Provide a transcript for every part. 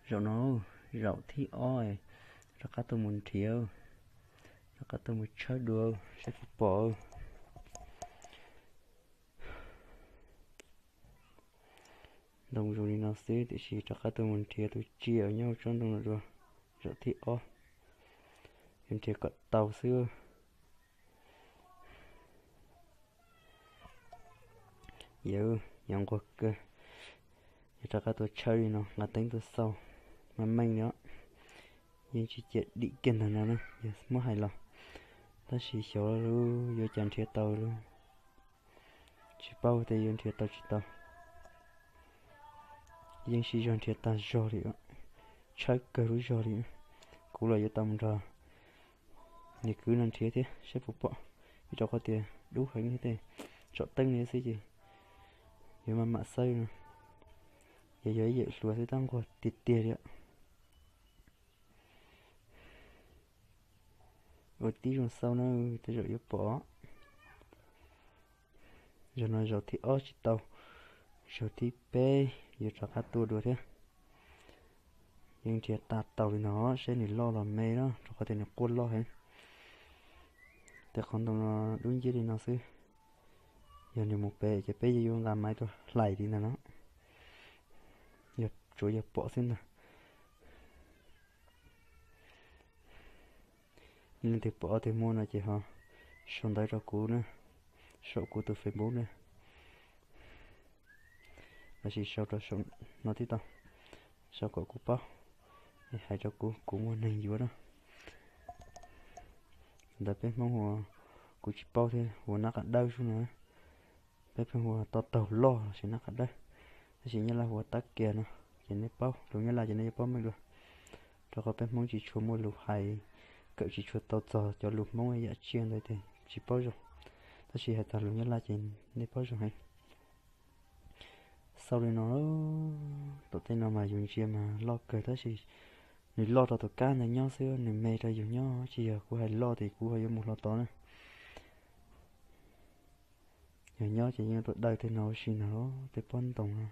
Zaum no, zaum thib ob, rov qab tuaj mus nrhiav, rov qab tuaj mus tshawb dua saib puas pom. Ntoo zoo li no xwb tiam sis rov qab tuaj mus nrhiav tus tsiaj uas nyob tsob ntoo no dua, zaum thib ob, yuav nrhiav kom tau xwb. Yawg, yog nquag kawg, yog rov qab tuaj tshawb li no nqa teeb tuaj xauj, meej meej li os. Yeej tsis cia dim kiag ntawm no na, yog muab hais los, tab sis xyov yuav cas nrhiav tau lawm. Tsis paub tias yuav nrhiav tau tsis tau. Yeej sib zog nrhiav tag zog li, tshawb kawg lub zog li. Kuv los yuav tau mus nrog niam kwv no nrhiav thiab saib puas pom, vim rau qhov tias dub heev li tej, tsom teeb li xwb ces yuav maj mam xawb no. Ces yog ib yawm hluas xwb tab nquag tiag tiag li. Ua tib zoo xauj na, tej zaum yuav pom. Zaum no zaum thib ob tsis tau, zaum thib peb yuav rov qab tuaj dua thiab. Yeej nrhiav tas tau li no, saib nws loj los me na, rau qhov tias nws quaj loj heev. Tej qhov ntoo no dub nciab li no xwb, yog nws mus pem ces peb yuav nqa maiv tuaj hlais li ntag no. Yog tsuav yog pom xwb ntag. Leej twg pom leej twg muaj no ces ho sau ntawv rau kuv na, saum kuv tus Facebook na, los sis sau rau saum no tib tau, sau kom kuv paub, hais rau kuv, kuv muaj neeg yuav na. Ntawd peb Hmoob hu, kuv tsis paub thiab, hu ua nab qa dawb xwb no. Peb pheej hu ua to taug loj los sis nab qa dawb, tab sis Nyab Laj hu ua tab kias no. Ces nej paub lus Nyab Laj ces nej yuav paub meej dua, rau qhov peb Hmoob tsis tshua muaj lus hais, kawm tsis tshua tau txog cov lus Hmoob yam tsiaj ntawd ces tsis paub zoo, tab sis hais txog lus Nyab Laj ces nej paub zoo heev. Xauj li no, tom tej no mas yus ntsia mas loj kawg tab sis nws loj rau tus kab ntawd nyob xwb, nws me rau yus nyob, tsis yog kuv hais loj ces kuv ho yuav mus hlo tod na. Yog nyob ces yeej tuaj daws tej no ua si ntag, tej pob ntoo no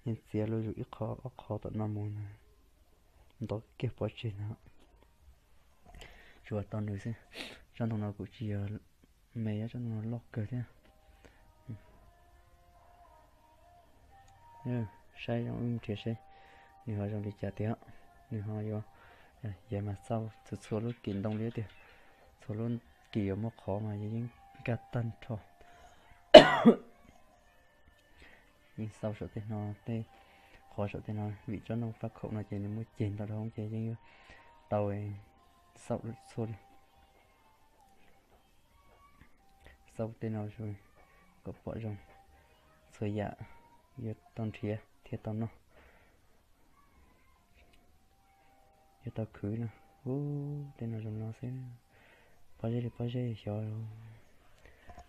yeej txiav luj zus ib qho ob qho tom no mus ntag, ntov kiag pov tseg ntag. Tsuas tau nws xwb, tsob ntoo no kuj tsis yog me, tsob ntoo no loj kawg thiab. Saib zoo wb nrhiav seb nws ho zoo li cas tiag, nws ho yuav, yog mas xauj txhua txhua lub kis ntoo li tiag, txhua lub kis uas muaj qhov mas yus yeej nkag tag nrho. Yeej xauj saum tej no, tej qhov saum tej no vim tsob ntoo faj khaum no ces nws muaj ceg ntau dhau ces yeej yuav tau xauj txhua li. Xauj tej no kom pom zoo txhua yam yuav tau nrhiav thiab tau noj, yuav tau khwv no. Ub, tej no zoo no xwb. Pob zeb li pob zeb xyov,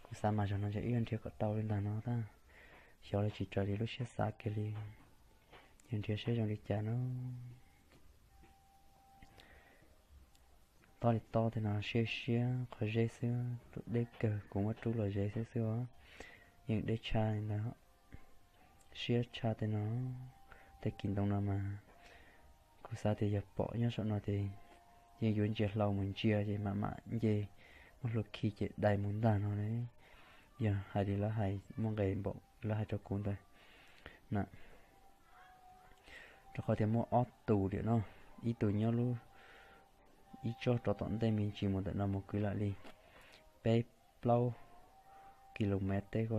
kuv xav mas zaum no ces wb yuav nrhiav kom tau li ntag no tab, xyov los tsis raws li lub siab xav kiag li. Yog nrhiav seb zoo li cas no. Tob li tob tej no siab siab qhov zeb xwb, tus deb kawg kuv muab rub los zeb xwb xwb os. Yeej deb tshaj li ntawd, siab tshaj tej no. Tej kis ntoo no mas kuv xav tias yog pom nyob saum no ces yeej yuav ntsia hlau mus ntsia ces mam mam nce, muab hlua khi ces dai mus ntag no li. Yog hais li lawv hais muaj nqe npaum lawv hais rau kuv ntawd na. Rau qhov tias muaj ob tus diam no, ib tus nyob lub, ib tsob rov tom ntej me ntsis mus ntawm no mus kwv lam li peb plaub kis lus mev teb ko,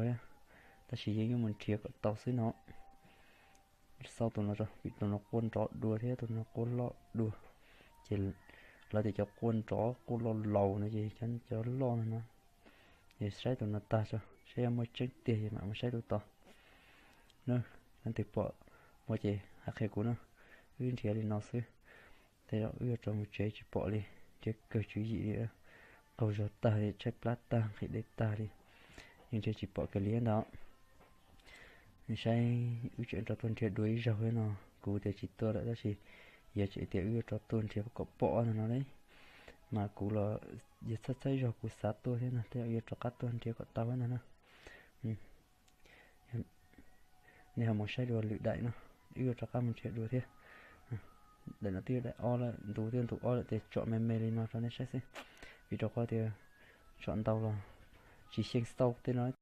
tab sis yeej yuav mus nrhiav kom tau xwb no. Xauj tus no, tus no quaj nrov dua thiab tus no quaj loj dua. Ces lawv tias cov quaj nrov quaj loj laus no ces cov loj no no. Ces saib tus no tag tso, saib yog muaj tseeb tiag ces mam mus saib tus tod. Na, leej twg pom muaj ces hais qhia kuv na, wb nrhiav li no xwb. Tej zaum wb yuav rov mus tsev tsis pom li, nrhiav kawg tswv yim li, qaug zog tag li, tshaib plab tag, nqhis dej tag li, yeej nrhiav tsis pom kiag li ntag. Saib wb tseem rov tuaj nrhiav dua ib zaug thiab no, kuv tias tsis tuaj lawm tab sis yog tseem tias wb yuav rov tuaj nrhiav kom pom ntag no li. Mas kuv los yog txhawj txhawj zog kuv xav tuaj thiab no, tej zaum yuav rov qab tuaj nrhiav kom tau ntag na. Nej ho mus saib dua lwm daim no, wb yuav rov qab mus nrhiav dua thiab. Daim no twb yog daim ob lawm, ntu twb yog ntu ob lawm, ces tsom me me li no rau nej saib xwb. Vim rau qhov tias tsom ntau los tsis xyeej xauj tej no.